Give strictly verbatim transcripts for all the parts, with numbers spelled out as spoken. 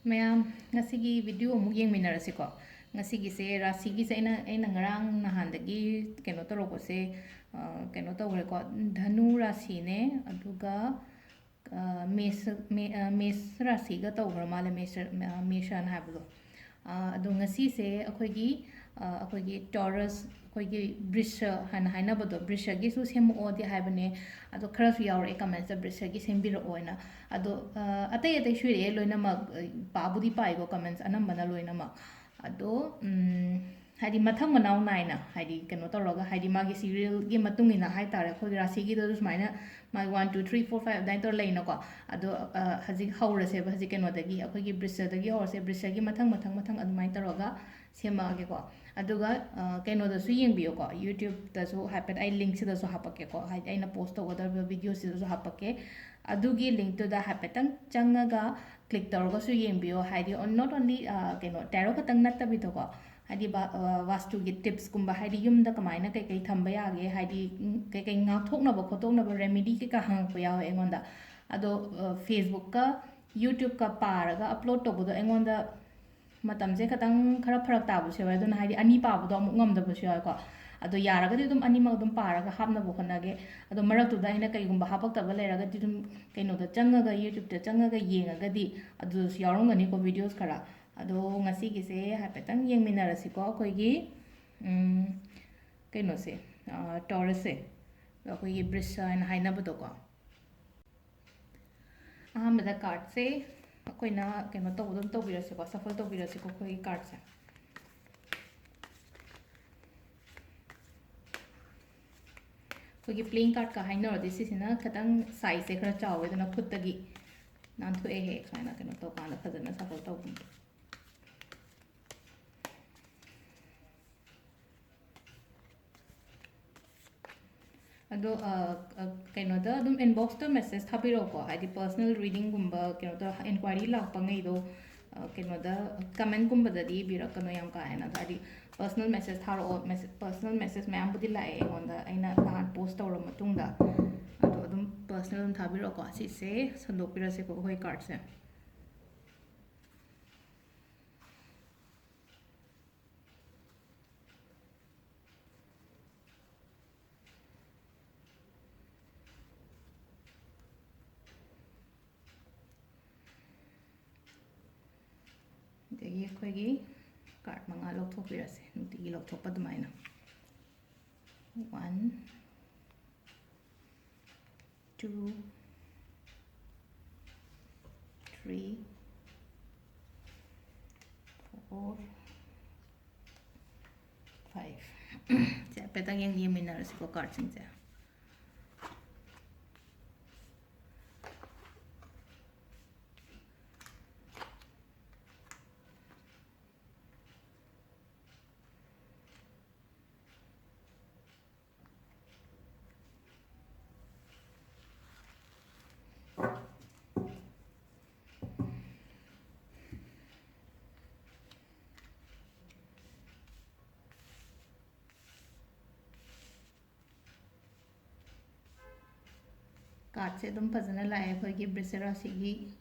ꯃꯌꯥꯝ, ꯉꯁꯤꯒꯤ video ꯑꯃꯨꯛ ꯌꯦꯡꯃꯤꯟꯅꯔꯁꯤꯀꯣ꯫ ꯉꯁꯤꯒꯤꯁꯦ ꯔꯥꯁꯤꯒꯤꯁꯦ ꯑꯩꯅ, ꯑꯩꯅ ꯉꯔꯥꯡ ꯅꯍꯥꯟꯗꯒꯤ ꯀꯩꯅꯣ ꯇꯧꯔꯛꯄꯁꯦ, ꯑ, ꯀꯩꯅꯣ ꯇꯧꯈ꯭ꯔꯦꯀꯣ, ꯙꯅꯨ ꯔꯥꯁꯤꯅꯦ, ꯑꯗꯨꯒ, ꯑ, ꯃꯦꯁ, ꯃꯦ-, ꯑ, ꯃꯦꯁ ꯔꯥꯁꯤꯒ ꯇꯧꯈ꯭ꯔ ꯃꯥꯜꯂꯦ, ꯃꯦꯁ, ꯑ, ꯃꯦꯁꯟ ꯍꯥꯏꯕꯗꯣ꯫ ꯑ, ꯑꯗꯣ ꯉꯁꯤꯁꯦ ꯑꯩꯈꯣꯏꯒꯤ, ꯑ, ꯑꯩꯈꯣꯏꯒꯤ ꯇꯣꯔꯁ, ꯑꯩꯈꯣꯏꯒꯤ ꯕ꯭ꯔꯤꯁ ꯍꯥꯏꯅ ꯍꯥꯏꯅꯕꯗꯣ, ꯕ꯭ꯔꯤꯁꯒꯤꯁꯨ ꯁꯦꯝꯃꯛꯑꯣꯗꯤ ꯍꯥꯏꯕꯅꯦ, ꯑꯗꯣ ꯈꯔꯁꯨ ꯌꯥꯎꯔꯛꯑꯦ commentsꯇ ꯕ꯭ꯔꯤꯁꯒꯤ ꯁꯦꯝꯕꯤꯔꯛꯑꯣꯅ꯫ ꯑꯗꯣ, ꯑ, ꯑꯇꯩ ꯑꯇꯩ ꯁꯨꯏꯔꯛꯑꯦ ꯂꯣꯏꯅꯃꯛ, ꯑ, ꯄꯥꯕꯨꯗꯤ ꯄꯥꯏꯀꯣ comments ꯑꯅꯝꯕꯅ ꯂꯣꯏꯅꯃꯛ꯫ ꯑꯗꯣ, ꯎꯝ, ꯍꯥꯏꯗꯤ ꯃꯊꯪ ꯃꯅꯥꯎ ꯅꯥꯏꯅ, ꯍꯥꯏꯗꯤ ꯀꯩꯅꯣ ꯇꯧꯔꯒ, ꯍꯥꯏꯗꯤ ꯃꯥꯒꯤ serialꯒꯤ ꯃꯇꯨꯡ ꯏꯟꯅ ꯍꯥꯏꯇꯥꯔꯦ, ꯑꯩꯈꯣꯏꯒꯤ ꯔꯥꯁꯤꯒꯤꯗꯁꯨ ꯁꯨꯃꯥꯏꯅ ꯃꯥꯒꯤ one, two, three, four, five ꯑꯗꯨꯃꯥꯏꯅ ꯇꯧꯔ ꯂꯩꯅꯀꯣ꯫ ꯑꯗꯣ, ꯑ, ꯍꯧꯖꯤꯛ ꯍꯧꯔꯁꯦꯕ, ꯍꯧꯖꯤꯛ ꯀꯩꯅꯣꯗꯒꯤ, ꯑꯩꯈꯣꯏꯒꯤ ꯕ꯭ꯔꯤꯁꯗꯒꯤ ꯍꯧꯔꯁꯦ, ꯕ꯭ꯔꯤꯁꯗꯒꯤ ꯃꯊꯪ, ꯃꯊꯪ, ꯃꯊꯪ ꯑꯗꯨꯃꯥꯏꯅ ꯇꯧꯔꯒ ꯁꯦꯝꯃꯛꯑꯒꯦꯀꯣ꯫ ꯑꯗꯨꯒ, ꯑ, ꯀꯩꯅꯣꯗꯁꯨ ꯌꯦꯡꯕꯤꯌꯨꯀꯣ, YouTubeꯇꯁꯨ ꯍꯥꯏꯐꯦꯠ ꯑꯩ linkꯁꯤꯗꯁꯨ ꯍꯥꯞꯄꯛꯀꯦꯀꯣ, ꯍꯥꯏꯗꯤ ꯑꯩꯅ post ꯇꯧꯒꯗꯧꯔꯤꯕ videoꯁꯤꯗꯁꯨ ꯍꯥꯞꯄꯛꯀꯦ꯫ ꯑꯗꯨꯒꯤ linkꯇꯨꯗ ꯍꯥꯏꯐꯦꯠꯇꯪ ꯆꯪꯉꯒ click ꯇꯧꯔꯒꯁꯨ ꯌꯦꯡꯕꯤꯌꯣ꯫ ꯍꯥꯏꯗꯤ on-, not only, ꯑ, ꯀꯩꯅꯣ, tarot ꯈꯛꯇꯪ ꯅꯠꯇꯕꯤꯗꯀꯣ, ꯍꯥꯏꯗꯤ ꯕ-, ꯑ, ꯋꯥꯁꯇꯨꯒꯤ tipsꯀꯨꯝꯕ, ꯍꯥꯏꯗꯤ ꯌꯨꯝꯗ ꯀꯃꯥꯏꯅ ꯀꯩꯀꯩ ꯊꯝꯕ ꯌꯥꯒꯦ, ꯍꯥꯏꯗꯤ, ꯎꯝ, ꯀꯩꯀꯩ ꯉꯥꯛꯊꯣꯛꯅꯕ ꯈꯣꯠꯇꯣꯛꯅꯕ remedy ꯀꯩꯀꯥ ꯍꯪꯉꯛꯄ ꯌꯥꯎꯋꯦ ꯑꯩꯉꯣꯟꯗ꯫ ꯑꯗꯣ, ꯑ, Facebookꯀ YouTubeꯀ ꯄꯥꯔꯒ upload ꯇꯧꯕꯗꯣ ꯑꯩꯉꯣꯟꯗ ꯃꯇꯝꯁꯦ ꯈꯤꯇꯪ ꯈꯔ ꯐꯔꯛ ꯇꯥꯕꯁꯨ ꯌꯥꯎꯋꯦ꯫ ꯑꯗꯨꯅ ꯍꯥꯏꯗꯤ ꯑꯅꯤ ꯄꯥꯕꯗꯣ ꯑꯃꯨꯛ ꯉꯝꯗꯕꯁꯨ ꯌꯥꯎꯋꯦꯀꯣ꯫ ꯑꯗꯣ ꯌꯥꯔꯒꯗꯤ ꯑꯗꯨꯝ ꯑꯅꯤꯃꯛ ꯑꯗꯨꯝ ꯄꯥꯔꯒ ꯍꯥꯞꯅꯕ ꯍꯣꯠꯅꯒꯦ꯫ ꯑꯗꯣ ꯃꯔꯛꯇꯨꯗ ꯑꯩꯅ ꯀꯩꯒꯨꯝꯕ ꯍꯥꯞꯄꯛꯇꯕ ꯂꯩꯔꯒꯗꯤ ꯑꯗꯨꯝ ꯀꯩꯅꯣꯗ ꯆꯪꯉꯒ, YouTubeꯇ ꯆꯪꯉꯒ ꯌꯦꯡꯉꯒꯗꯤ ꯑꯗꯨꯗꯁꯨ ꯌꯥꯎꯔꯝꯒꯅꯤꯀꯣ videos ꯈꯔ꯫ ꯑꯗꯣ ꯉꯁꯤꯒꯤꯁꯦ ꯍꯥꯏꯐꯦꯠꯇꯪ ꯌꯦꯡꯃꯤꯟꯅꯔꯁꯤꯀꯣ꯫ ꯑꯩꯈꯣꯏꯒꯤ, ꯎꯝ, ꯀꯩꯅꯣꯁꯦ, ꯑ, ꯇꯣꯔꯁꯁꯦ, ꯑꯩꯈꯣꯏꯒꯤ ꯕ꯭ꯔꯤꯁ ꯍꯥꯏꯅ ꯍꯥꯏꯅꯕꯗꯣꯀꯣ꯫ ꯑꯍꯥꯟꯕꯗ cardꯁꯦ ꯑꯩꯈꯣꯏꯅ ꯀꯩꯅꯣ ꯇꯧꯕꯗ ꯑꯗꯨꯝ ꯇꯧꯕꯤꯔꯁꯤꯀꯣ, shuffle ꯇꯧꯕꯤꯔꯁꯤꯀꯣ ꯑꯩꯈꯣꯏꯒꯤ cardꯁꯦ꯫ ꯑꯩꯈꯣꯏꯒꯤ playing cardꯀ ꯍꯥꯏꯅꯔꯗꯤ ꯁꯤꯁꯤꯅ ꯈꯤꯇꯪ sizeꯁꯦ ꯈꯔ ꯆꯥꯎꯋꯦ, ꯑꯗꯨꯅ ꯈꯨꯠꯇꯒꯤ ꯅꯥꯟꯊꯣꯛꯑꯦ ꯍꯦꯛ ꯁꯨꯃꯥꯏꯅ ꯀꯩꯅꯣ ꯇꯧꯀꯥꯟꯗ ꯐꯖꯅ shuffle ꯇꯧꯕꯗ꯫ ꯑꯗꯣ, ꯑ, ꯑ, ꯀꯩꯅꯣꯗ ꯑꯗꯨꯝ inboxꯇ message ꯊꯥꯕꯤꯔꯛꯑꯣꯀꯣ, ꯍꯥꯏꯗꯤ personal readingꯒꯨꯝꯕ ꯀꯩꯅꯣ ꯇꯧꯔ inquiry ꯂꯥꯛꯄꯉꯩꯗꯣ, ꯑ, ꯀꯩꯅꯣꯗ commentꯀꯨꯝꯕꯗꯗꯤ ꯏꯕꯤꯔꯛꯀꯅꯨ ꯌꯥꯝ ꯀꯥ ꯍꯦꯟꯅ, ꯍꯥꯏꯗꯤ personal message ꯊꯥꯔꯛꯑꯣ꯫ Message, personal message ꯃꯌꯥꯝꯕꯨꯗꯤ ꯂꯥꯛꯑꯦ ꯑꯩꯉꯣꯟꯗ, ꯑꯩꯅ ꯅꯍꯥꯟ post ꯇꯧꯔ ꯃꯇꯨꯡꯗ꯫ ꯑꯗꯣ ꯑꯗꯨꯝ personal ꯑꯗꯨꯝ ꯊꯥꯕꯤꯔꯛꯑꯣꯀꯣ꯫ ꯁꯤꯁꯦ ꯁꯟꯗꯣꯛꯄꯤꯔꯁꯦꯀꯣ ꯑꯩꯈꯣꯏ cardꯁꯦ꯫ ꯑꯩꯈꯣꯏꯒꯤ ꯀꯥꯔꯠ ꯃꯉꯥ ꯂꯧꯊꯣꯛꯄꯤꯔꯁꯦ, ꯅꯨꯡꯇꯤꯒꯤ ꯂꯧꯊꯣꯛꯄ ꯑꯗꯨꯃꯥꯏꯅ꯫ One, two, three, four, five. ꯁꯦ ꯍꯥꯏꯐꯦꯠꯇꯪ ꯌꯦꯡ-, ꯌꯦꯡꯃꯤꯟꯅꯔꯁꯤꯀꯣ ꯀꯥꯔꯠꯁꯤꯡꯁꯦ꯫ ꯀꯥꯔꯠꯁꯦ ꯑꯗꯨꯝ ꯐꯖꯅ ꯂꯥꯛꯑꯦ, ꯑꯩꯈꯣꯏꯒꯤ ꯕ꯭ꯔꯤꯁ ꯔꯥꯁꯤꯒꯤ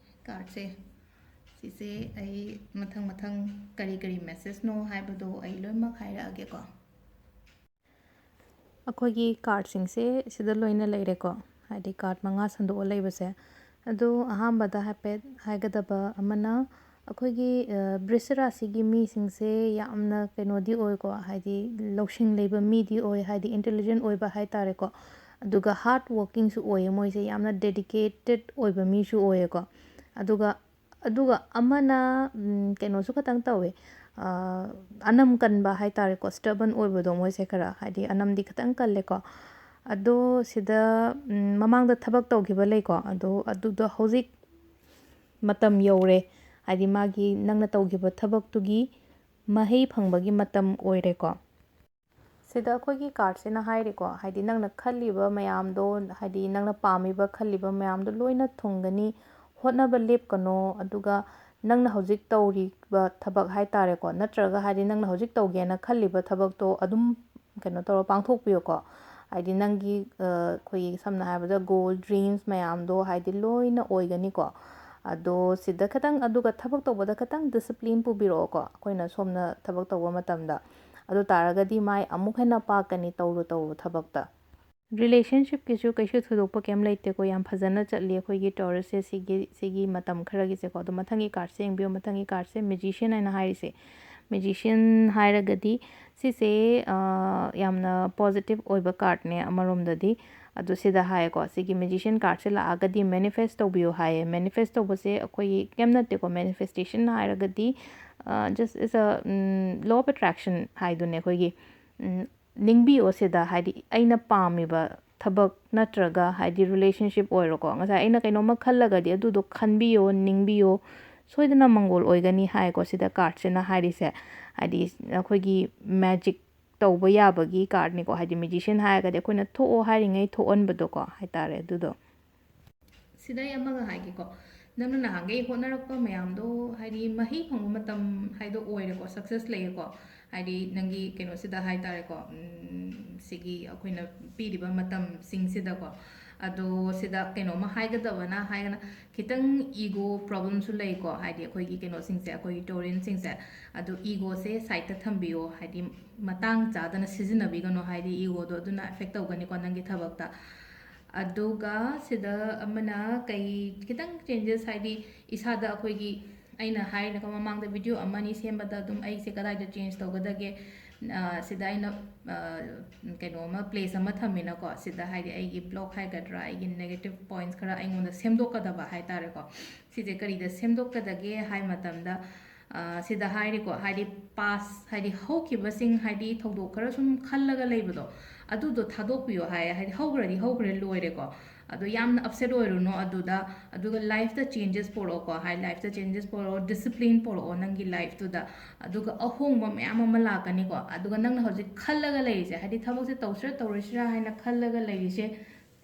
ꯀꯥꯔꯠꯁꯦ꯫ ꯁꯤꯁꯦ ꯑꯩ ꯃꯊꯪ ꯃꯊꯪ ꯀꯔꯤ ꯀꯔꯤ ꯃꯦꯁꯦꯖꯅꯣ ꯍꯥꯏꯕꯗꯣ ꯑꯩ ꯂꯣꯏꯅꯃꯛ ꯍꯥꯏꯔꯛꯑꯒꯦꯀꯣ꯫ ꯑꯩꯈꯣꯏꯒꯤ ꯀꯥꯔꯠꯁꯤꯡꯁꯦ ꯁꯤꯗ ꯂꯣꯏꯅ ꯂꯩꯔꯦꯀꯣ, ꯍꯥꯏꯗꯤ ꯀꯥꯔꯠ ꯃꯉꯥ ꯁꯟꯗꯣꯛꯑ ꯂꯩꯕꯁꯦ꯫ ꯑꯗꯣ ꯑꯍꯥꯟꯕꯗ ꯍꯥꯏꯐꯦꯠ ꯍꯥꯏꯒꯗꯕ ꯑꯃꯅ, ꯑꯩꯈꯣꯏꯒꯤ, ꯑ, ꯕ꯭ꯔꯤꯁ ꯔꯥꯁꯤꯒꯤ ꯃꯤꯁꯤꯡꯁꯦ ꯌꯥꯝꯅ ꯀꯩꯅꯣꯗꯤ ꯑꯣꯏꯀꯣ, ꯍꯥꯏꯗꯤ ꯂꯧꯁꯤꯡ ꯂꯩꯕ ꯃꯤꯗꯤ ꯑꯣꯏ, ꯍꯥꯏꯗꯤ ꯏꯟꯇꯦꯂꯤꯖꯦꯟ ꯑꯣꯏꯕ ꯍꯥꯏ ꯇꯥꯔꯦꯀꯣ꯫ ꯑꯗꯨꯒ ꯍꯥꯔꯠ ꯋꯣꯔꯀꯤꯡꯁꯨ ꯑꯣꯏꯌꯦ ꯃꯣꯏꯁꯦ, ꯌꯥꯝꯅ ꯗꯦꯗꯤꯀꯦꯇꯦꯠ ꯑꯣꯏꯕ ꯃꯤꯁꯨ ꯑꯣꯏꯌꯦꯀꯣ꯫ ꯑꯗꯨꯒ, ꯑꯗꯨꯒ ꯑꯃꯅ, ꯎꯝ, ꯀꯩꯅꯣꯁꯨ ꯈꯇꯪ ꯇꯧꯋꯦ, ꯑ, ꯑꯅꯝ ꯀꯟꯕ ꯍꯥꯏ ꯇꯥꯔꯦꯀꯣ, ꯁ꯭ꯇꯕꯟ ꯑꯣꯏꯕꯗꯣ ꯃꯣꯏꯁꯦ ꯈꯔ, ꯍꯥꯏꯗꯤ ꯑꯅꯝꯗꯤ ꯈꯇꯪ ꯀꯜꯂꯦꯀꯣ꯫ ꯑꯗꯣ ꯁꯤꯗ, ꯎꯝ, ꯃꯃꯥꯡꯗ ꯊꯕꯛ ꯇꯧꯈꯤꯕ ꯂꯩꯀꯣ, ꯑꯗꯣ ꯑꯗꯨꯗꯣ ꯍꯧꯖꯤꯛ ꯃꯇꯝ ꯌꯧꯔꯦ, ꯍꯥꯏꯗꯤ ꯃꯥꯒꯤ ꯅꯪꯅ ꯇꯧꯈꯤꯕ ꯊꯕꯛꯇꯨꯒꯤ ꯃꯍꯩ ꯐꯪꯕꯒꯤ ꯃꯇꯝ ꯑꯣꯏꯔꯦꯀꯣ꯫ ꯁꯤꯗ ꯑꯩꯈꯣꯏꯒꯤ ꯀꯥꯔꯠꯁꯤꯅ ꯍꯥꯏꯔꯤꯀꯣ, ꯍꯥꯏꯗꯤ ꯅꯪꯅ ꯈꯜꯂꯤꯕ ꯃꯌꯥꯝꯗꯣ, ꯍꯥꯏꯗꯤ ꯅꯪꯅ ꯄꯥꯝꯃꯤꯕ ꯈꯜꯂꯤꯕ ꯃꯌꯥꯝꯗꯣ ꯂꯣꯏꯅ ꯊꯨꯡꯒꯅꯤ, ꯍꯣꯠꯅꯕ ꯂꯦꯞꯀꯅꯣ, ꯑꯗꯨꯒ ꯅꯪꯅ ꯍꯧꯖꯤꯛ ꯇꯧꯔꯤꯕ ꯊꯕꯛ ꯍꯥꯏ ꯇꯥꯔꯦꯀꯣ, ꯅꯠꯇ꯭ꯔꯒ ꯍꯥꯏꯗꯤ ꯅꯪꯅ ꯍꯧꯖꯤꯛ ꯇꯧꯒꯦꯅ ꯈꯜꯂꯤꯕ ꯊꯕꯛꯇꯣ ꯑꯗꯨꯝ ꯀꯩꯅꯣ ꯇꯧꯔ ꯄꯥꯡꯊꯣꯛꯄꯤꯌꯣꯀꯣ꯫ ꯍꯥꯏꯗꯤ ꯅꯪꯒꯤ, ꯑ, ꯑꯩꯈꯣꯏꯒꯤ ꯁꯝꯅ ꯍꯥꯏꯔꯕꯗ ꯒꯣꯜ, ꯗ꯭ꯔꯤꯝꯁ ꯃꯌꯥꯝꯗꯣ ꯍꯥꯏꯗꯤ ꯂꯣꯏꯅ ꯑꯣꯏꯒꯅꯤꯀꯣ꯫ ꯑꯗꯣ ꯁꯤꯗ ꯈꯤꯇꯪ, ꯑꯗꯨꯒ ꯊꯕꯛ ꯇꯧꯕꯗ ꯈꯤꯇꯪ ꯗꯤꯁꯤꯄ꯭ꯂꯤꯟ ꯄꯨꯕꯤꯔꯛꯑꯣꯀꯣ, ꯑꯩꯈꯣꯏꯅ ꯁꯣꯝꯅ ꯊꯕꯛ ꯇꯧꯕ ꯃꯇꯝꯗ꯫ ꯑꯗꯨ ꯇꯥꯔꯒꯗꯤ ꯃꯥꯏ ꯑꯃꯨꯛ ꯍꯦꯟꯅ ꯄꯥꯛꯀꯅꯤ ꯇꯧꯔꯨ ꯇꯧꯔꯨ ꯊꯕꯛꯇ꯫ ꯔꯤꯂꯦꯁꯟꯁꯤꯞꯀꯤꯁꯨ ꯀꯩꯁꯨ ꯊꯣꯏꯗꯣꯛꯄ ꯀꯩꯝ ꯂꯩꯇꯦꯀꯣ, ꯌꯥꯝ ꯐꯖꯅ ꯆꯠꯂꯤ ꯑꯩꯈꯣꯏꯒꯤ ꯇꯣꯔꯁꯁꯦ ꯁꯤꯒꯤ ꯁꯤꯒꯤ ꯃꯇꯝ ꯈꯔꯒꯤꯁꯦꯀꯣ꯫ ꯑꯗꯣ ꯃꯊꯪꯒꯤ ꯀꯥꯔꯠꯁꯦ ꯌꯦꯡꯕꯤꯌꯨ꯫ ꯃꯊꯪꯒꯤ ꯀꯥꯔꯠꯁꯦ ꯃꯦꯖꯤꯁꯤꯌꯟ ꯍꯥꯏꯅ ꯍꯥꯏꯔꯤꯁꯦ꯫ ꯃꯦꯖꯤꯁꯤꯌꯟ ꯍꯥꯏꯔꯒꯗꯤ ꯁꯤꯁꯦ ꯌꯥꯝꯅ ꯄꯣꯖꯤꯇꯤꯞ ꯑꯣꯏꯕ ꯀꯥꯔꯠꯅꯦ ꯑꯃꯔꯣꯝꯗꯗꯤ꯫ ꯑꯗꯣ ꯁꯤꯗ ꯍꯥꯏꯌꯦꯀꯣ, ꯁꯤꯒꯤ ꯃꯦꯖꯤꯁꯤꯌꯟ ꯀꯥꯔꯠꯁꯦ ꯂꯥꯛꯑꯒꯗꯤ ꯃꯦꯅꯤꯐꯦꯁ ꯇꯧꯕꯤꯌꯨ ꯍꯥꯏꯌꯦ꯫ ꯃꯦꯅꯤꯐꯦꯁ ꯇꯧꯕꯁꯦ ꯑꯩꯈꯣꯏꯒꯤ ꯀꯩꯝ ꯅꯠꯇꯦꯀꯣ꯫ ꯃꯦꯅꯤꯐꯦꯁꯇꯦꯁꯟ ꯍꯥꯏꯔꯒꯗꯤ ꯖꯁ ꯏꯁ ꯑ ꯂꯣ ꯑꯣꯐ ꯑꯦꯇ꯭ꯔꯦꯛꯁꯟ ꯍꯥꯏꯗꯨꯅꯦ ꯑꯩꯈꯣꯏꯒꯤ꯫ ꯅꯤꯡꯕꯤꯌꯣ ꯁꯤꯗ, ꯍꯥꯏꯗꯤ ꯑꯩꯅ ꯄꯥꯝꯃꯤꯕ ꯊꯕꯛ ꯅꯠꯇ꯭ꯔꯒ ꯍꯥꯏꯗꯤ ꯔꯤꯂꯦꯁꯟꯁꯤꯞ ꯑꯣꯏꯔꯣꯀꯣ, ꯉꯁꯥꯏ ꯑꯩꯅ ꯀꯩꯅꯣꯝꯃ ꯈꯜꯂꯒꯗꯤ ꯑꯗꯨꯗꯣ ꯈꯟꯕꯤꯌꯣ, ꯅꯤꯡꯕꯤꯌꯣ, ꯁꯣꯏꯗꯅ ꯃꯪꯒꯣꯜ ꯑꯣꯏꯒꯅꯤ ꯍꯥꯏꯀꯣ ꯁꯤꯗ ꯀꯥꯔꯠꯁꯤꯅ ꯍꯥꯏꯔꯤꯁꯦ꯫ ꯍꯥꯏꯗꯤ ꯑꯩꯈꯣꯏꯒꯤ ꯃꯦꯖꯤꯛ ꯇꯧꯕ ꯌꯥꯕꯒꯤ ꯀꯥꯔꯠꯅꯤꯀꯣ꯫ ꯍꯥꯏꯗꯤ ꯃꯦꯖꯤꯁꯤꯌꯟ ꯍꯥꯏꯔꯒꯗꯤ ꯑꯩꯈꯣꯏꯅ ꯊꯣꯛꯑꯣ ꯍꯥꯏꯔꯤꯉꯩ ꯊꯣꯛꯍꯟꯕꯗꯣꯀꯣ ꯍꯥꯏꯇꯥꯔꯦ ꯑꯗꯨꯗꯣ꯫ ꯁꯤꯗ ꯑꯩ ꯑꯃꯒ ꯍꯥꯏꯒꯦꯀꯣ, ꯅꯪꯅ ꯅꯍꯥꯟꯈꯩ ꯍꯣꯠꯅꯔꯛꯄ ꯃꯌꯥꯝꯗꯣ ꯍꯥꯏꯗꯤ ꯃꯍꯩ ꯐꯪꯕ ꯃꯇꯝ ꯍꯥꯏꯗꯣ ꯑꯣꯏꯔꯦꯀꯣ, ꯁꯛꯁꯦꯁ ꯂꯩꯔꯦꯀꯣ꯫ ꯍꯥꯏꯗꯤ ꯅꯪꯒꯤ ꯀꯩꯅꯣꯁꯤꯗ ꯍꯥꯏꯇꯥꯔꯦꯀꯣ, ꯎꯝ, ꯁꯤꯒꯤ ꯑꯩꯈꯣꯏꯅ ꯄꯤꯔꯤꯕ ꯃꯇꯝꯁꯤꯡꯁꯤꯗꯀꯣ꯫ ꯑꯗꯣ ꯁꯤꯗ ꯀꯩꯅꯣꯝꯃ ꯍꯥꯏꯒꯗꯕꯅ ꯍꯥꯏꯔꯒꯅ, ꯈꯤꯇꯪ ꯏꯒꯣ ꯄ꯭ꯔꯣꯕ꯭ꯂꯦꯝꯁꯨ ꯂꯩꯀꯣ꯫ ꯍꯥꯏꯗꯤ ꯑꯩꯈꯣꯏꯒꯤ ꯀꯩꯅꯣꯁꯤꯡꯁꯦ, ꯑꯩꯈꯣꯏꯒꯤ ꯇꯣꯔꯤꯌꯟꯁꯤꯡꯁꯦ, ꯑꯗꯣ ꯏꯒꯣꯁꯦ ꯁꯥꯏꯠꯇ ꯊꯝꯕꯤꯌꯣ꯫ ꯍꯥꯏꯗꯤ ꯃꯇꯥꯡ ꯆꯥꯗꯅ ꯁꯤꯖꯤꯟꯅꯕꯤꯒꯅꯣ, ꯍꯥꯏꯗꯤ ꯏꯒꯣꯗꯣ ꯑꯗꯨꯅ ꯑꯦꯐꯦꯛ ꯇꯧꯒꯅꯤꯀꯣ ꯅꯪꯒꯤ ꯊꯕꯛꯇ꯫ ꯑꯗꯨꯒ ꯁꯤꯗ ꯑꯃꯅ ꯀꯩ ꯈꯤꯇꯪ ꯆꯦꯟꯖꯦꯁ, ꯍꯥꯏꯗꯤ ꯏꯁꯥꯗ ꯑꯩꯈꯣꯏꯒꯤ, ꯑꯩꯅ ꯍꯥꯏꯔꯤꯅꯀꯣ, ꯃꯃꯥꯡꯗ ꯚꯤꯗꯤꯑꯣ ꯑꯃ ꯑꯅꯤ ꯁꯦꯝꯕꯗ ꯑꯗꯨꯝ ꯑꯩꯁꯦ ꯀꯗꯥꯏꯗ ꯆꯦꯟꯖ ꯇꯧꯒꯗꯒꯦ, ꯑ, ꯁꯤꯗ ꯑꯩꯅ, ꯑ, ꯀꯩꯅꯣ ꯑꯃ, ꯄ꯭ꯂꯦꯁ ꯑꯃ ꯊꯝꯃꯤꯅꯀꯣ꯫ ꯁꯤꯗ ꯍꯥꯏꯗꯤ ꯑꯩꯒꯤ ꯕ꯭ꯂꯣꯛ ꯍꯥꯏꯒꯗ꯭ꯔꯥ, ꯑꯩꯒꯤ ꯅꯦꯒꯦꯇꯤꯞ ꯄꯣꯏꯟꯠꯁ ꯈꯔ ꯑꯩꯉꯣꯟꯗ ꯁꯦꯝꯗꯣꯛꯀꯗꯕ ꯍꯥꯏꯇꯥꯔꯦꯀꯣ꯫ ꯁꯤꯁꯦ ꯀꯔꯤꯗ ꯁꯦꯝꯗꯣꯛꯀꯗꯒꯦ ꯍꯥꯏ ꯃꯇꯝꯗ, ꯑ, ꯁꯤꯗ ꯍꯥꯏꯔꯤꯀꯣ, ꯍꯥꯏꯗꯤ ꯄꯥꯁ, ꯍꯥꯏꯗꯤ ꯍꯧꯈꯤꯕꯁꯤꯡ, ꯍꯥꯏꯗꯤ ꯊꯧꯗꯣꯛ ꯈꯔ ꯁꯨꯝ ꯈꯜꯂꯒ ꯂꯩꯕꯗꯣ, ꯑꯗꯨꯗꯣ ꯊꯥꯗꯣꯛꯄꯤꯌꯣ ꯍꯥꯏ꯫ ꯍꯥꯏꯗꯤ ꯍꯧꯈ꯭ꯔꯗꯤ ꯍꯧꯈ꯭ꯔꯦ, ꯂꯣꯏꯔꯦꯀꯣ꯫ ꯑꯗꯣ ꯌꯥꯝꯅ ꯑꯞꯁꯦꯠ ꯑꯣꯏꯔꯨꯅꯣ ꯑꯗꯨꯗ꯫ ꯑꯗꯨꯒ ꯂꯥꯏꯐꯇ ꯆꯦꯟꯖꯦꯁ ꯄꯣꯔꯛꯑꯣꯀꯣ, ꯍꯥꯏ, ꯂꯥꯏꯐꯇ ꯆꯦꯟꯖꯦꯁ ꯄꯣꯔꯛꯑꯣ, ꯗꯤꯁꯤꯄ꯭ꯂꯤꯟ ꯄꯣꯔꯛꯑꯣ ꯅꯪꯒꯤ ꯂꯥꯏꯐꯇꯨꯗ꯫ ꯑꯗꯨꯒ ꯑꯍꯣꯡꯕ ꯃꯌꯥꯝ ꯑꯃ ꯂꯥꯛꯀꯅꯤꯀꯣ꯫ ꯑꯗꯨꯒ ꯅꯪꯅ ꯍꯧꯖꯤꯛ ꯈꯜꯂꯒ ꯂꯩꯔꯤꯁꯦ, ꯍꯥꯏꯗꯤ ꯊꯕꯛꯁꯦ ꯇꯧꯁꯤꯔꯥ ꯇꯧꯔꯣꯏꯁꯤꯔꯥ ꯍꯥꯏꯅ ꯈꯜꯂꯒ ꯂꯩꯔꯤꯁꯦ,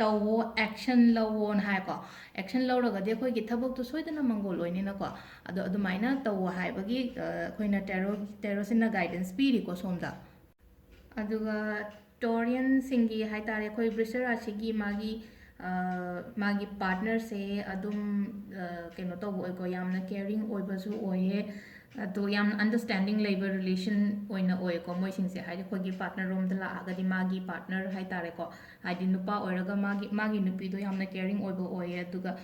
ꯇꯧꯋꯣ, ꯑꯦꯛꯁꯟ ꯂꯧꯋꯣꯅ ꯍꯥꯏꯀꯣ꯫ ꯑꯦꯛꯁꯟ ꯂꯧꯔꯒꯗꯤ ꯑꯩꯈꯣꯏꯒꯤ ꯊꯕꯛꯇꯣ ꯁꯣꯏꯗꯅ ꯃꯪꯒꯣꯜ ꯑꯣꯏꯅꯤꯅꯀꯣ꯫ ꯑꯗꯣ ꯑꯗꯨꯃꯥꯏꯅ ꯇꯧꯋꯣ ꯍꯥꯏꯕꯒꯤ, ꯑ, ꯑꯩꯈꯣꯏꯅ ꯇꯦꯔꯣ, ꯇꯦꯔꯣꯁꯤꯅ ꯒꯥꯏꯗꯦꯟꯁ ꯄꯤꯔꯤꯀꯣ ꯁꯣꯝꯗ꯫ ꯑꯗꯨꯒ ꯇꯣꯔꯤꯌꯟꯁꯤꯡꯒꯤ ꯍꯥꯏꯇꯥꯔꯦ, ꯑꯩꯈꯣꯏ ꯕ꯭ꯔꯤꯁ ꯔꯥꯁꯤꯒꯤ ꯃꯥꯒꯤ, ꯃꯥꯒꯤ ꯄꯥꯔꯠꯅꯔꯁꯦ ꯑꯗꯨꯝ ꯀꯩꯅꯣ ꯇꯧꯕ ꯑꯣꯏꯀꯣ, ꯌꯥꯝꯅ ꯀꯦꯌꯔꯤꯡ ꯑꯣꯏꯕꯁꯨ ꯑꯣꯏꯌꯦ꯫ ꯑꯗꯣ ꯌꯥꯝꯅ ꯑꯟꯗꯔꯁ꯭ꯇꯦꯟꯗꯤꯡ ꯂꯩꯕ ꯔꯤꯂꯦꯁꯟ ꯑꯣꯏꯅ ꯑꯣꯏꯀꯣ ꯃꯣꯏꯁꯤꯡꯁꯦ꯫ ꯍꯥꯏꯗꯤ ꯑꯩꯈꯣꯏꯒꯤ ꯄꯥꯔꯠꯅꯔ ꯔꯣꯝꯗ ꯂꯥꯛꯑꯒꯗꯤ ꯃꯥꯒꯤ ꯄꯥꯔꯠꯅꯔ ꯍꯥꯏꯇꯥꯔꯦꯀꯣ, ꯍꯥꯏꯗꯤ ꯅꯨꯄꯥ ꯑꯣꯏꯔꯒ ꯃꯥꯒꯤ ꯃꯥꯒꯤ ꯅꯨꯄꯤꯗꯣ ꯌꯥꯝꯅ ꯀꯦꯌꯔꯤꯡ ꯑꯣꯏꯕ ꯑꯣꯏꯌꯦ꯫ ꯑꯗꯨꯒ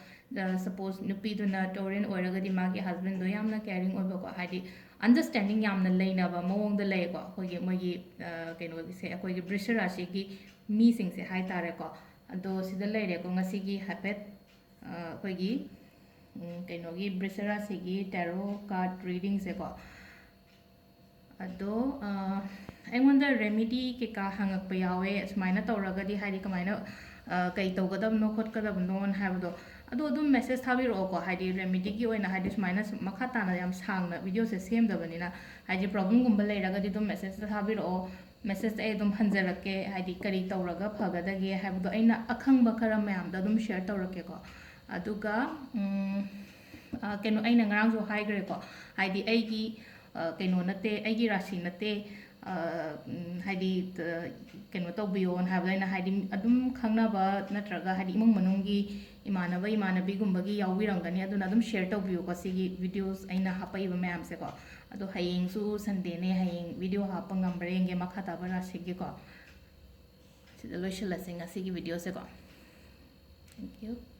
ꯁꯄꯣꯁ ꯅꯨꯄꯤꯗꯨꯅ ꯇꯣꯔꯦꯟ ꯑꯣꯏꯔꯒꯗꯤ ꯃꯥꯒꯤ ꯍꯁꯕꯦꯟꯗꯣ ꯌꯥꯝꯅ ꯀꯦꯌꯔꯤꯡ ꯑꯣꯏꯕꯀꯣ, ꯍꯥꯏꯗꯤ ꯑꯟꯗꯔꯁ꯭ꯇꯦꯟꯗꯤꯡ ꯌꯥꯝꯅ ꯂꯩꯅꯕ ꯃꯑꯣꯡꯗ ꯂꯩꯌꯦꯀꯣ ꯑꯩꯈꯣꯏꯒꯤ ꯃꯣꯏꯒꯤ ꯀꯩꯅꯣꯒꯤꯁꯦ, ꯑꯩꯈꯣꯏꯒꯤ ꯕ꯭ꯔꯤꯁ ꯔꯥꯁꯤꯒꯤ ꯃꯤꯁꯤꯡꯁꯦ ꯍꯥꯏꯇꯥꯔꯦꯀꯣ꯫ ꯑꯗꯣ ꯁꯤꯗ ꯂꯩꯔꯦꯀꯣ ꯉꯁꯤꯒꯤ ꯍꯥꯏꯐꯦꯠ ꯑꯩꯈꯣꯏꯒꯤ ꯀꯩꯅꯣꯒꯤ ꯕ꯭ꯔꯤꯁ ꯔꯥꯁꯤꯒꯤ ꯇꯦꯔꯣ ꯀꯥꯔꯠ ꯔꯤꯗꯤꯡꯁꯦꯀꯣ꯫ ꯑꯗꯣ ꯑꯩꯉꯣꯟꯗ ꯔꯦꯃꯤꯗꯤ ꯀꯩꯀꯥ ꯍꯪꯉꯛꯄ ꯌꯥꯎꯋꯦ, ꯁꯨꯃꯥꯏꯅ ꯇꯧꯔꯒꯗꯤ ꯍꯥꯏꯗꯤ ꯀꯃꯥꯏꯅ ꯀꯩ ꯇꯧꯒꯗꯕꯅꯣ ꯈꯣꯠꯀꯗꯕꯅꯣꯅ ꯍꯥꯏꯕꯗꯣ꯫ ꯑꯗꯣ ꯑꯗꯨꯝ ꯃꯦꯁꯦꯖ ꯊꯥꯕꯤꯔꯛꯑꯣꯀꯣ, ꯍꯥꯏꯗꯤ ꯔꯦꯃꯤꯗꯤꯒꯤ ꯑꯣꯏꯅ ꯍꯥꯏꯗꯤ ꯁꯨꯃꯥꯏꯅ ꯃꯈꯥ ꯇꯥꯅ ꯌꯥꯝ ꯁꯥꯡꯅ ꯚꯤꯗꯤꯑꯣꯁꯦ ꯁꯦꯝꯗꯕꯅꯤꯅ, ꯍꯥꯏꯗꯤ ꯄ꯭ꯔꯣꯕ꯭ꯂꯦꯝꯒꯨꯝꯕ ꯂꯩꯔꯒꯗꯤ ꯑꯗꯨꯝ ꯃꯦꯁꯦꯖꯇ ꯊꯥꯕꯤꯔꯛꯑꯣ꯫ ꯃꯦꯁꯦꯖꯇ ꯑꯩ ꯑꯗꯨꯝ ꯍꯟꯖꯔꯛꯀꯦ, ꯍꯥꯏꯗꯤ ꯀꯔꯤ ꯇꯧꯔꯒ ꯐꯒꯗꯒꯦ ꯍꯥꯏꯕꯗꯣ ꯑꯩꯅ ꯑꯈꯪꯕ ꯈꯔ ꯃꯌꯥꯝꯗ ꯑꯗꯨꯝ ꯁꯤꯌꯔ ꯇꯧꯔꯛꯀꯦꯀꯣ꯫ ꯑꯗꯨꯒ ꯀꯩꯅꯣ, ꯑꯩꯅ ꯉꯔꯥꯡꯁꯨ ꯍꯥꯏꯈ꯭ꯔꯦꯀꯣ, ꯍꯥꯏꯗꯤ ꯑꯩꯒꯤ ꯀꯩꯅꯣ ꯅꯠꯇꯦ, ꯑꯩꯒꯤ ꯔꯥꯁꯤ ꯅꯠꯇꯦ꯫ ꯍꯥꯏꯗꯤ ꯀꯩꯅꯣ ꯇꯧꯕꯤꯌꯣꯅ ꯍꯥꯏꯕꯗꯣ ꯑꯩꯅ ꯍꯥꯏꯗꯤ ꯑꯗꯨꯝ ꯈꯪꯅꯕ ꯅꯠꯇ꯭ꯔꯒ ꯍꯥꯏꯗꯤ ꯏꯃꯨꯡ ꯃꯅꯨꯡꯒꯤ ꯏꯃꯥꯟꯅꯕ ꯏꯃꯥꯟꯅꯕꯤꯒꯨꯝꯕꯒꯤ ꯌꯥꯎꯕꯤꯔꯝꯒꯅꯤ, ꯑꯗꯨꯅ ꯑꯗꯨꯝ ꯁꯤꯌꯔ ꯇꯧꯕꯤꯌꯨꯀꯣ ꯁꯤꯒꯤ ꯚꯤꯗꯤꯑꯣꯁ ꯑꯩꯅ ꯍꯥꯞꯄꯛꯏꯕ ꯃꯌꯥꯝꯁꯦꯀꯣ꯫ ꯑꯗꯣ ꯍꯌꯦꯡꯁꯨ ꯁꯟꯗꯦꯅꯦ, ꯍꯌꯦꯡ ꯚꯤꯗꯤꯑꯣ ꯍꯥꯞꯄ ꯉꯝꯕ꯭ꯔꯥ ꯌꯦꯡꯒꯦ ꯃꯈꯥ ꯇꯥꯕ ꯔꯥꯁꯤꯒꯤꯀꯣ꯫ ꯁꯤꯗ ꯂꯣꯏꯁꯤꯜꯂꯁꯤ ꯉꯁꯤꯒꯤ ꯚꯤꯗꯤꯑꯣꯁꯦꯀꯣ꯫ Thank you.